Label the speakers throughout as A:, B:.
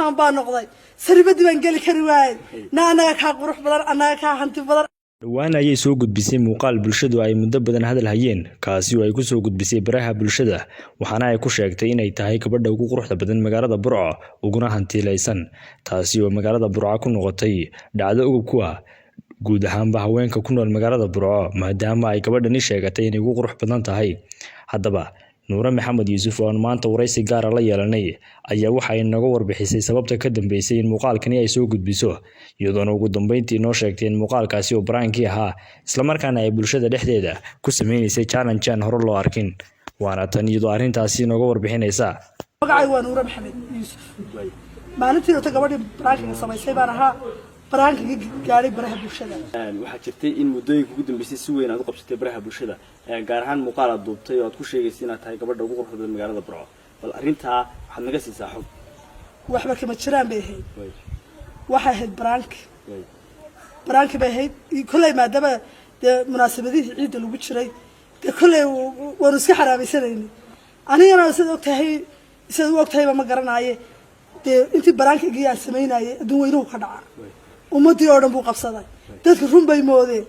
A: Jaam baa noqday, saribadii baan geli kari waayey. Na annaga kaa qurux badan, annaga kaa hanti badan.
B: Dhowaan ayay soo gudbisay muuqaal bulshadu ay muddo badan hadal hayeen, kaasi oo ay ku soo gudbisay baraha bulshada, waxaana ay ku sheegtay inay tahay gabadha ugu quruxda badan magaalada Burco uguna hantiilaysan, taasi oo magaalada Burco ku noqotay dhacdo ugub ku ah guud ahaanba haweenka ku nool magaalada Burco, maadaama ay gabadhani sheegatay inay ugu qurux badan tahay. Haddaba Nuure Maxamed Yuusuf oo aan maanta waraysi gaara la yeelanay ayaa waxa ay naga warbixisay sababta ka dambeysay in muuqaalkani ay soo gudbiso, iyadoona ugu dambeyntii noo sheegtay in muuqaalkaasi uu prank-kii ahaa, islamarkaana ay bulshada dhexdeeda ku sameynaysay challenge aan hore loo arkin. Waana tan iyadoo arrintaasi nooga warbixinaysa.
A: Magacaygu waa Nuure Maxamed Yuusuf. Maalintii ota gabadhii prank-iga samaysay baan ahaa, prank-iga gaadhay baraha bulshada.
C: Waxaa jirtay in muddooyinka ugu dambeysay si weyn aad u qabsatay baraha bulshada, gaar ahaan muuqaal aad duubtay oo aad ku sheegaysa inaad tahay gabadha ugu quruxda badan magaalada Burco. Bal arrintaa waxaad naga siisaa xog.
A: Waxba kama jiraan bay ahayd. Waxay ahayd prank, prank-i bay ahayd. Kolley maadaama dee munaasabadihii ciidda lagu jiray, dee kolley waanu iska xaraabaysanayni. Anigana sidaad og tahay, sidaad u og tahayba ma garanaaye, dee intii prank-igii aan samaynayay adduun weynuhu ka dhaca, ummadii oo dhan buu qabsaday. Dadka run bay moodeen.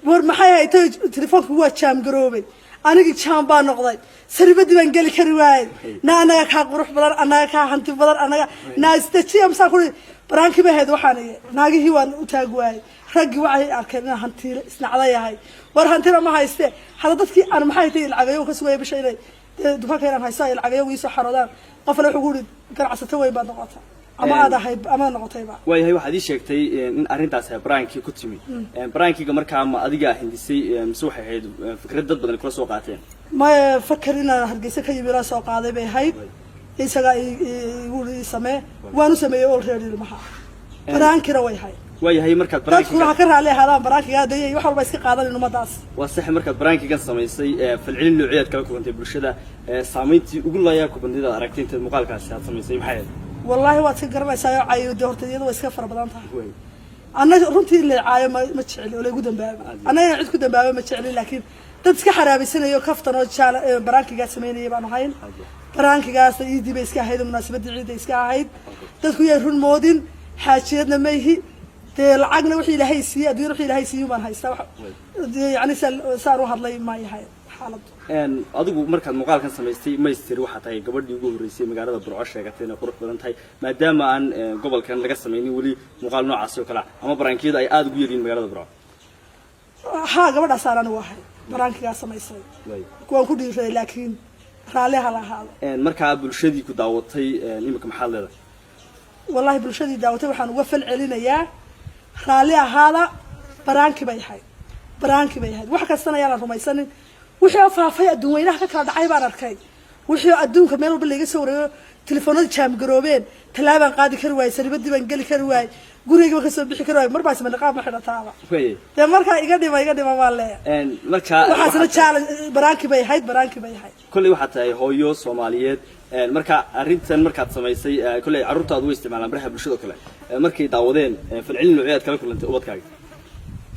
A: War maxay ahayd? Telefoonka waa jaam garoobay, anigii jaam baa noqday, saribadii baan geli kari waayey. Na annaga kaa qurux badan, annaga kaa hanti badan, annaga naa isdejiya. Masaan kuri prank-i bay ahayd. Waxaan naagihii waan u taag waayey, raggii waxay arkeen inaan hantiile isnacda yahay. War hantina ma hayste. Hadda dadkii aan maxay tahay lacagayo ka sugaya bisha inay dee dukaanka inaan haysto ay lacagayo iisoo xaroodaan, qof ale wuxuu ku yiri ganacsato weyn baad noqota ama aad ahayd ama noqotayba.
C: Waayahay, waxaad ii sheegtay in arrintaas prank-kii ku timi. Prank-iga markaa ma adigaa hindisay mise waxay ahayd fikrad dad badan kula soo qaateen?
A: Maya, fakar inaan Hargeysa ka yimi la soo qaaday bay ahayd. Isagaa igu ii samee, waan u sameeyey already. Ilmaha prank-ina way ahayd.
C: Waayahay, markaad
A: dadkuna ha
C: prank-iga
A: ka raalli ahaadaan prank-iga dayay, wax walba iska qaadanin ummadaas.
C: Waa sax. Markaad prank-igan samaysay, falcelin noociyaad kala kulantay bulshada? Saamayntii ugu layaa kubandida aad aragtay intaad muuqaalkaasi aad samaysay maxay ahayd?
A: Wallaahi waad iska garanaysaa oo cayo dee horta iyada way iska fara badan tahay. Anna runtii in la caayo ma jecli oo laygu dambaabo. Anna inaan cid ku dambaabo ma jecli, laakiin dad iska xaraabaysanayo kaftan oo jaala prank-igaa samaynayay baanu hayn. Prank-igaasna iidii bay iska ahayd oo munaasabadii ciidda iska ahayd. Dadku yay run moodin, xaajiyadna mayhi. Dee lacagna wixii Ilaahay siiyey, adduunyada wixii Ilaahay siiyey baan haystaa. Wax yani saan u hadlay ma yahay xaaladdu.
C: Adigu markaad muuqaalkan samaystay maystiri waxaa tahay gabadhii ugu horreysay magaalada Burco sheegatay inay qurux badan tahay, maadaama aan gobolkan laga samaynin weli muuqaal noocaasi oo kale ah ama prank-iyadu ay aada ugu yaryihiin magaalada Burco?
A: Haa, gabadhaasaan anigu ahay prank-igaa samaysay. Waan ku dhiiray, laakiin raalli ha la ahaado.
C: Markaa bulshadii ku daawatay imika maxaad leedahay?
A: Wallahi bulshadii daawatay waxaan uga fal celinayaa raalli ahaada. Prank-i bay ahayd, prank-i bay ahayd. Wax kastana ayaan la rumaysanin. Wixii oo faafay adduun weynaha ka kala dhacay baan arkay, wixii oo adduunka meel walba layga soo wareeyo, telefoonadii jaamgaroobeen, tallaabaan qaadi kari waayey, saribadii baan geli kari waayey, gurigayga kasoo bixi kari waayey. Mar baa isma niqaab ma xidhataaba. Dee markaa iga dhima, iga dhima baan leeyahay.
C: Markaa
A: waxaasna challenge prank-i bay ahayd, prank-i bay ahayd.
C: Kolley waxaad tahay hooyo Soomaaliyeed. Marka arrintan markaad samaysay, kolley carruurtaadu way isticmaalaan baraha bulshada oo kale. Markay daawadeen, falcelin noocyaad kala kulantay ubadkaaga?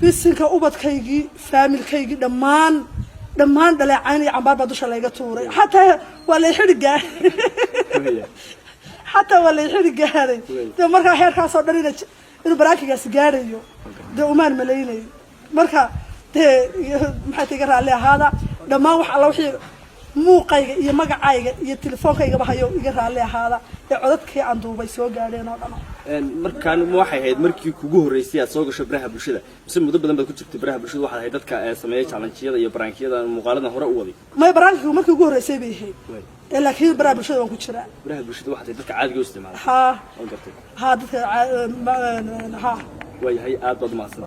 A: Bisinka, ubadkaygii, faamilkaygii dhammaan dhammaan dhaleecayn iyo cambaar baa dusha layga tuuray. Xataa waa lay xidhi gaaray, xataa waa lay xidhi gaaray. Dee markaa heerkaasoo dhan inuu prank-igaasi gaadhayo dee umaan malaynayo. Marka dee maxay ta, iga raalli ahaada dhammaan wax alla wixii muuqayga iyo magacayga iyo telefoonkaygaba hayo, iga raalli ahaada ee codadkii aan duubay soo gaadheen oo dhan.
C: Markaan ma waxay ahayd markii kugu horreysay aad soo gasho baraha bulshada mise muddo badan baad ku jirtay baraha bulshada? Waxaad ahayd dadka sameeya challenge-yada iyo prank-iyada muuqaaladan hore u waday?
A: May, prank-igu markii ugu horreysay bay ahayd ee laakiin baraha bulshada waan ku jiraa.
C: Baraha bulshada waxaad ahayd dadka caadiga u isticmaala?
A: Haa.
C: Waan gartay.
A: Haa, dadka haa.
C: Waayahay, aad baad umahadsan.